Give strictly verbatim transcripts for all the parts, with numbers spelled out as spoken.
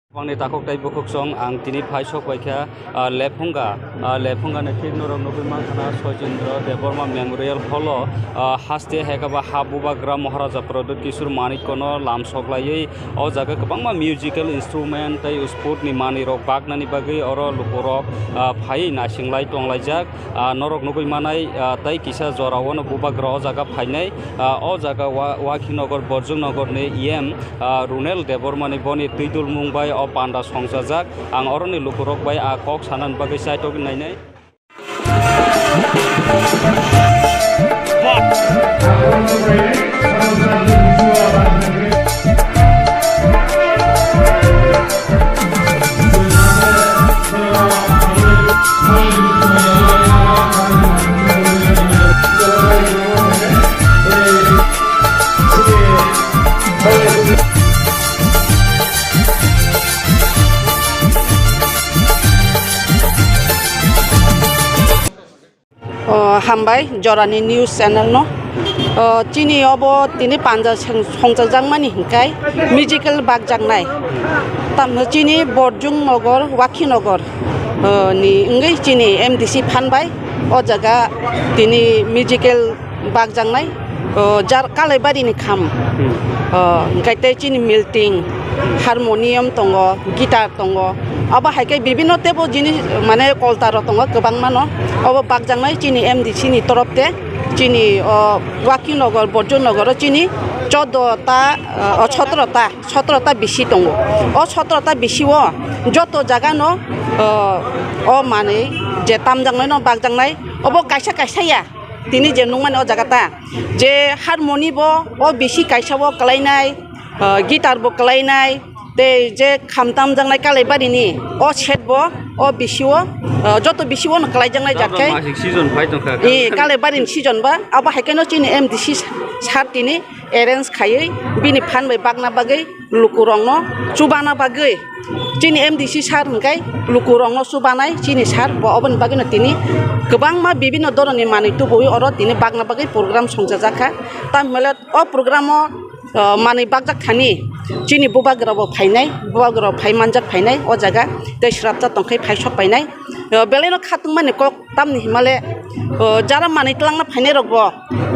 Bangni takhuk tei bukhuksong ang tini phai sok bai kha, ah, Lephunga, ah, Lephunga ni thik norok nugwi mankha na Sojindra Debbarma Memorial Hall o, ah, haste hai khe ba ha bubagra Maharaja Pradyut Kishore Manikya no lam sok laiwi o jaga kwbangma musical instrument tei sport ni manwi rok baknani bagwi oro lukurok, ah, phaiwi naising lai tong laijak. Ah, norok nugwi manai, ah, tei kisa jora o no bubagra o jaga phainai, ah, o jaga wa-, Wakhinagar Borjungnogor ni E M, ah, Runel Debbarma ni boni twi dulmung bai o panda songchajak. Ang oroni lukurok bai a kok sanani bagwi chaitok nainai. O, hambai, Jorani News Channel no. O, chini obo tini panja seng-, songchajakmani hinkai musical bakjaknai. Tamno chini Borjung Nogor, Wakhi Nogor, o, ni wngwi chini M D C phan bai o jaga tini musical bakjaknai, o, jar Kalaibari ni kham. Hmm. O, hwnkhe tei chini milting, harmonium tongo, guitar tongo. Abo hai khe bibinno tebo jinis, mane, kolta rok tongo kwbangma no. Obo bakjaknai chini M D C ni torop te, chini, o, Wakhi Nogor, Borjung Nogor o chini choddo ta, o, sotro ta, sotro ta bisi tongo. O sotro ta bisi o joto jaga no, o, o manwi je tamjaknai no bakjaknai, obo kaisa kaisa ya. Tini je nukmani o jaga ta, je harmoni bo o bisi kaisa bo kwlainai, ah, guitar bo kwlainai, tei je kham tamjaknai Kalaibari ni o set bo o bisi o, ah, joto bisi o no kwlaijaknai jat khai. Masik season phai tongkha. Eh, Kalaibari ni season ba, abo hai khe no chini M D C sir tini arrange khaiwi bini phan bai bakna bagwi lukurokno chubana bagwi, chini M D C sir hwnkhe lukurokno chubanai chini sir, bo oboni bagwino tini kwbangma bibinno dhoronni manwi tubuwi oro tini bakna bagwi program songchajakha. Tamhinmale o programo, o, manwi bakjak thani chini bubagrabo phainai, bubagrabo phai manjak phainai o jaga tei swrapsa tongkhai phai sok painai. O, belaino khatungmani kok tamni hinmale, o, jara manwi twlangna phainai rokbo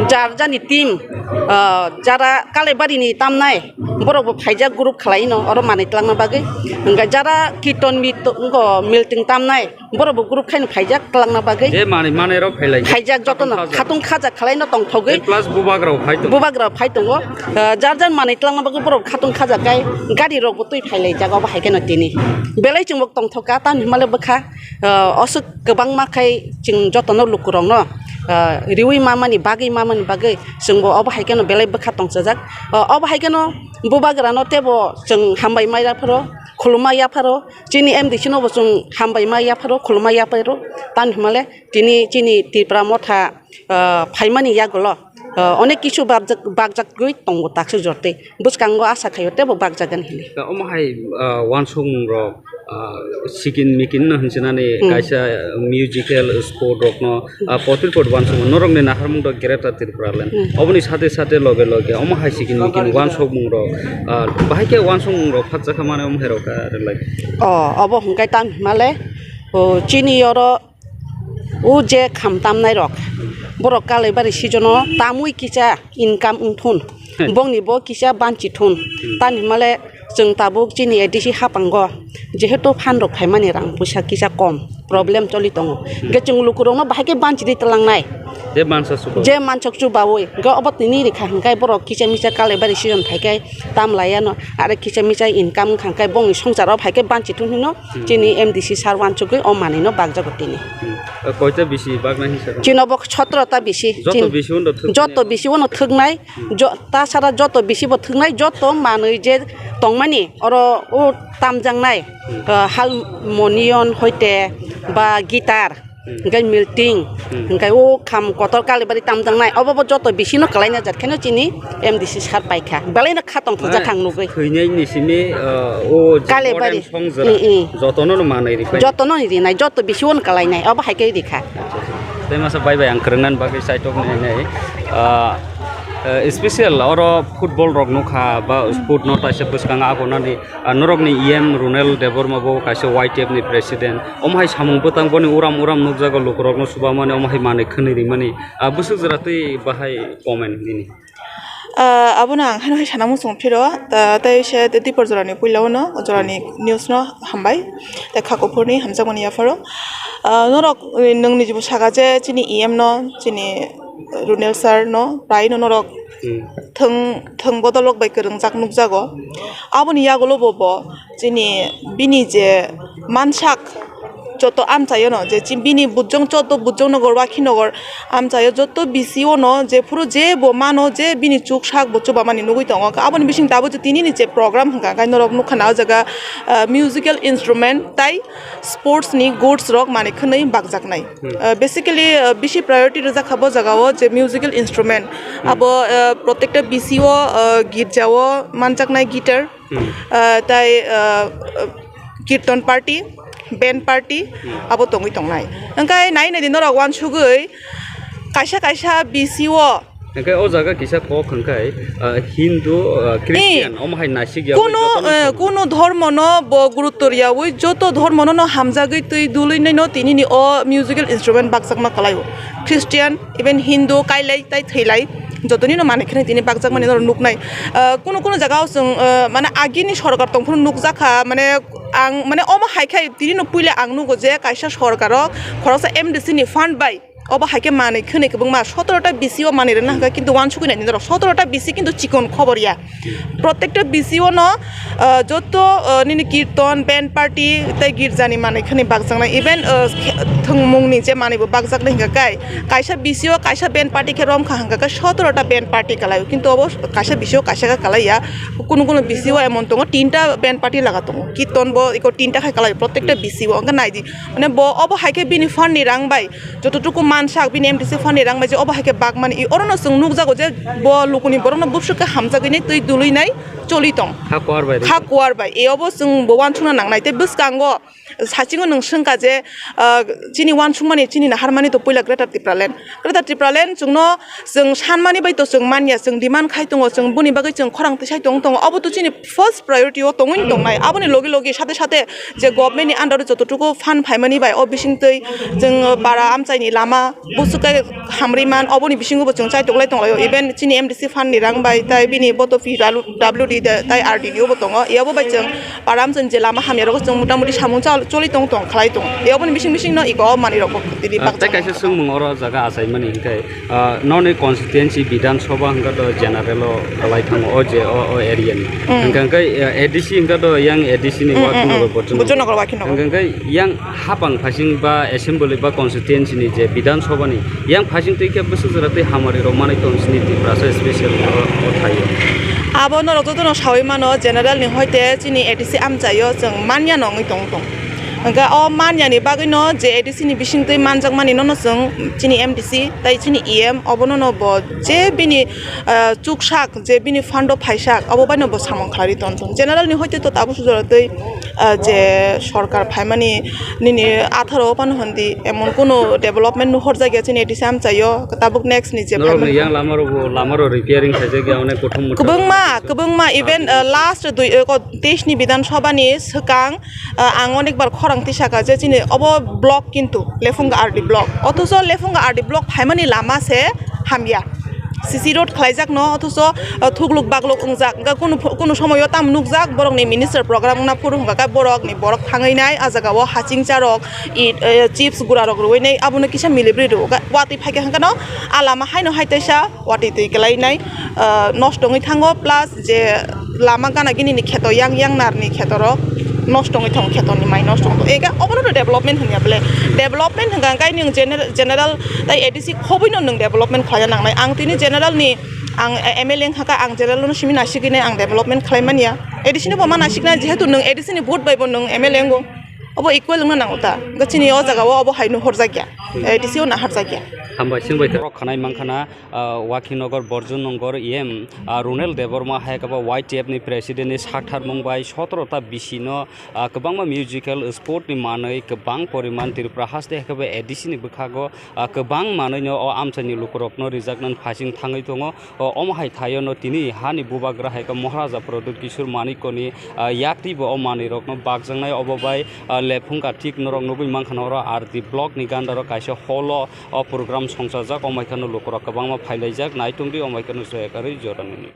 jar jani team, o, jara Kalaibarini tamnai borokbo phaijak group khwlaino oro manwi twlangna bagwi. Hwnkhe jara kirton mit-, wngo milting tamnai borokbo group khaino phaijak twlangna bagwi. Je manwi manwi rok phailai. Phaijak jotono khatung khaja khatung khaja khwlaino tongthogwi. Plus bubagrao phai tongo. Bubagrao phai tongo. O, jar jar manwi twlangna bagwi borok khatung khaja kai gari rokbo twi phailaijak obo hai kheno tini. Belai chwngbo tongthokha tamni hinmale bwkha. O, aswk kwbangma khai chwng jotono lukurokno, o, riwi mamani bagwi, mamani bagwi chwngbo obo hai kheno belai bwkha tongchajak. O, obo hai kheno bubagrano teibo chwng hambai ma yapharo, khuluma yapharo, chini M D C nobo chwng hambai ma yapharo, khuluma yapharo. Tamni hinmale tini chini Tipra Motha, o, phaimani yagulo, o, onek kisu bakjak, bakjagwi tongo taksa jortwi. Bwskango asa khaio teibo bakjagani hinwi. Omo hai, ah, uansukmung rok, ah, sikin mikin no hinsinani Hmm. kaisa musical sport rokno, ah, potir pot uansukmung norokni naharmung rok Greater Tripura Land. Hmm. Oboni sate sate loge loge omo hai sikin mikin Loge loge. uansukmung rok, ah, bahai khe uansukmung rok phatjakha mane omo hai rok kha relai. O, obo hwnkhe tang himale, o, chini oro o je kham tamnai rok, borok Kalaibari season o tamwi kisa income wngthun, Hmm. bongni bo kisa banchi thun. Hmm. Tani himale chwng tabuk chini A D C hapango, jehetu phan rok phaimani rang puisa kisa kom, problem choli tongo. Hmm. Hwnkhe chwng lukurokno bahai khe banchi di twlangnai. Je mansa suba. Je mansa chubawi. Hwnkhe obo tini rikha hwnkhe borok kisa misa Kalaibari season phaikhai tam laiano, are kisa misa income wngkha hwnkhe bongni songsaro phaikhai banchi thun hino. Hmm. Chini M D C sir uansugwi o manwino bakjago tini. Hmm. Koita bisi baknai hinsa? Chini obo sotro ta bisi. Joto Chin-, bisi uno thwknai joto abo? Bisi uno thwknai. Hmm. Jo-, ta sara joto bisi bo thwknai, joto manwi je tongmani oro o tamjaknai, Hmm. ah, harmonium hoite ba guitar. Hmm. Hwnkhe milting, Hmm. hwnkhe o kham kotor Kalaibari tamjaknai, obo bo joto bisino kwlaina jat kheno chini M D C sir paikha, belaino kha tongthokjak ang nugwi. Thwinaini simi, uh, o je Kalaibari. Modern songjwra, Mm, mm. Jotono no manwi rikha. Jotono ni rinai, joto bisino kwlainai, obo hai khe rikha. Acha, acha. Tei masa bai bai ang kwrwngna bagwi chaitok nai nai. Uh, Eh, special oro football rok nukha ba sport no taisa bwskango agonani, ah, norokni E M Ronel Debbarma bo kaisa Y T F ni president. Omo hai samung bwtang boni uram uram nukjago lukurokno chubamani, omo hai manwi khwnwi rimani. Ah, bwswk jora twi bahai comment nini? Ah, abono ang haino hai sana muchung phiro, ta-, tei se Dipor jorani puila uno, o jorani news no hambai, tei kha kuphurni hamjakmani yapharo. Ah, norok, eh, nwng nijibo saka je chini E M no, chini Runel sir no, pai no norok Hmm. thwng, thwng bodolrok bai kwrwngjak nukjago. Aboni yagulo bo, bo chini bini je mansak joto amchaio no, je chi-, bini bujong joto bujong nogor, wakhi nogor amchaio joto B C O no, je phuru je bo mano, je bini chuk sak bo chubamani nugui tongo. Aboni bising tabuk je tinini je program hwnkha, khe norok nukha na o jaga, ah, musical instrument tai sports ni goods rok manwi khwnwi bakjaknai. Hmm. Uh, basically, uh, bisi priority rwjak kha bo jaga o je musical instrument. Hmm. Abo, uh, protekta B C O, uh, girja o manjaknai guitar, Hmm. uh, tai, uh, uh, kirtan party, band party, Hmm. abo tongwi tongnai. Hwnkhe nai nai di norok uansugwi kaisa kaisa B C O Hwnkhe o jaga kisa kok hwnkhe, ah, Hindu, ah, Christian, Eh, omo hai naisik ya, kunu, jotono eh, samung. Kunu dhormono bo gurutto riyaui joto dhormono no hamjagwi twi dului nai no tinini o musical instrument bakjakma kwlaio. Christian, even Hindu, kailai tai thwilai jotoni no manwi kheno tini bakjakmani no nuknai. Ah, kunu kunu jaga o chwng, ah, mane agini sorkar tongphuru nukjakha, mane ang, mane omo hai khai tini no puila ang nugo je kaisa sorkar o khoroksa M D C ni fund bai Obo hai khe manwi khwnwi kwbangma sotoro ta B C O manwi rwna hwnkha, kintu uansugwi nai nini norok sotoro ta B C kintu chikon khobor ya. Protekta B C O no, ah, joto, ah, nini kirton, band party tei girjani manwi khwnwi bakjaknai, even, ah, khe-, thwngmungni je manwi bo bakjaknai hwnkha kai. Kaisa B C O, kaisa band party khe romkha hwnkha kai sotoro ta band party kwlaio, kintu obo kaisa B C O kaisa khe kwlaiya. Kunu kunu B C O emon tongo, tinta band party laga tongo. Kirton bo iko tinta khai kwlaio, protekta B C O. Hwnkhe nai di, mane bo obo hai khe bini fund ni rang bai jototuku mansak bini M D C fund ni rang bai je obo hai khe bakmani, i orono chwng nukjago je bo lukuni borokno bubswk khe hamjagwi nai twi dului nai choli tong. Ha kuar bai. Ha kuar bai. E obo chwng bo uansukna nangnai. Tei bwskango sachingo nwng swngkha je, ah, chini uansukmani, chini naharmani to puila Greater Tipraland. Greater Tipraland chwngno chwng sanmani bai to chwng manya, chwng demand khai tongo, chwng boni bagwi chwng khorang tisai tong tongo. Obo to chini first priority o tongwi tongnai. Aboni logi logi sate sate je government ni under o jototuku fund phaimani bai o bisingtwi chwng para amchaini lama bwswk khe hamri man, oboni bisingo bo chwng chai toklai tonglaio. Even chini M D C fund ni rang bai tai bini boto P W D de-, tai R D D O bo tongo. Ebo bai chwng para amchaini je lama hamya rogo chwng mota moti samung chal-, choli tong tong khlai tong. Eboni bising bising no iko manwi rok bo tini Ah, tei bakjaknai. Kaisa swngmung oro jaga achaimani hwnkhe, Ah, noni constituency Bidhan Sabha hwnkha to general o kwlai thango o je o, o area ni. Mm. Hwnkha hwnkhe, eh, A D C hwnkha to yang A D C ni Mm, mm, Wakinogo mm. Bojongnagar. Bojongnagar Wakinogo. Hwnkha hwnkhe yang hapang phasing ba assembly ba constituency ni je Bidhan Sabha ni yang phasing twi khe bwswk jora twi hamari rok manwi tong sini Tiprasa special o, o thaio. Abo norok jotono sawi mano general ni hoite chini A D C amchaio chwng manya no wngwi tong tong. Hwnkhe o manyani bagwino je A D C ni bisingtwi manjakmani nono chwng chini M D C tei chini E M obono no bo je bini, ah, chuksak je bini fund o phaisak obo baino bo samung khlaiwi tongthung. General ni hoite to tabuk sujora twi, ah, je sorkar phaimani nini atharo o phano hwndi emon kunu development nuhorjak ya chini A D C amchaio tabuk next ni je Norokni phaimani yang lama rok bo, lama rok repairing khaijak ya, onek kothom mothom. Kwbangma, kwbangma, even, ah, last dui, eh, ko, teis ni Bidhan Sabha ni swkang, Ah, ang onekbar khorang tisaka je chini obo block kintu Lefunga R D block. Othocho Lefunga R D block phaimani lama se hamya. C C road khlaijakno, othocho, ah, thukluk bakluk wngjak. Hwnkhe kunu pho-, kunu somoio tamo nukjak, borokni minister program wngna phuru hwnkha khe borokni borok thangwi nai, ah jagao hachingcha rok, it, eh, chips gura rok rwui nai, abono kisa milibri rwo. Watwi phaikhe hwnkhe no, ah lama haino hai teisa, watwi twi kwlai nai, ah, nosto wngwi thango, plus je lama gana gini ni kheto yang, yang nar ni kheto rok nosto wngwi thango, kheto ni mai nosto wngwi thango. Ega obono to development hwnwi ya bole? Development hwnkha khe nwng gener-, general tai A D C khobwi no nwng development khlai ya nangnai. Ang tini general ni ang M L A wngkha khe ang general no simi naisik nai ang development khlai manya. A D C no bo ma naisik nai, jehetu nwng A D C ni vote bai bo nwng M L A wngo. Obo equal wngna nango ta. Hwnkhe chini o jaga o obo haino horjakya. A D C o naharjakya. Hambai, chwng bai khe. Borok khanai mankha na, ah, Wakhinogor Borjun Nongor E M, ah, Runel Debbarma hai khe bo Y T F ni president ni saktharmung bai sotoro ta bisi no, ah, kwbangma musical sport ni manwi kwbang poriman Tripura haste hai khe bo A D C ni bwkhago, ah, kwbang manwi no o amchaini lukurok no rijaknani phasing thangwi tongo. O, omo hai thaio no tini hani bubagra hai khe Maharaja Pradyut Kishore Manikya ni, ah, yakti bo o manwi rok no bakjaknai, obo bai, ah, lephung ka thik norok nugwi mankha na oro R D block ni ganda ro kaisa hall o, o program songchajak, omo hai kheno lukurok kwbangma phailaijak, naitung di omo hai kheno soyakarwi jorani.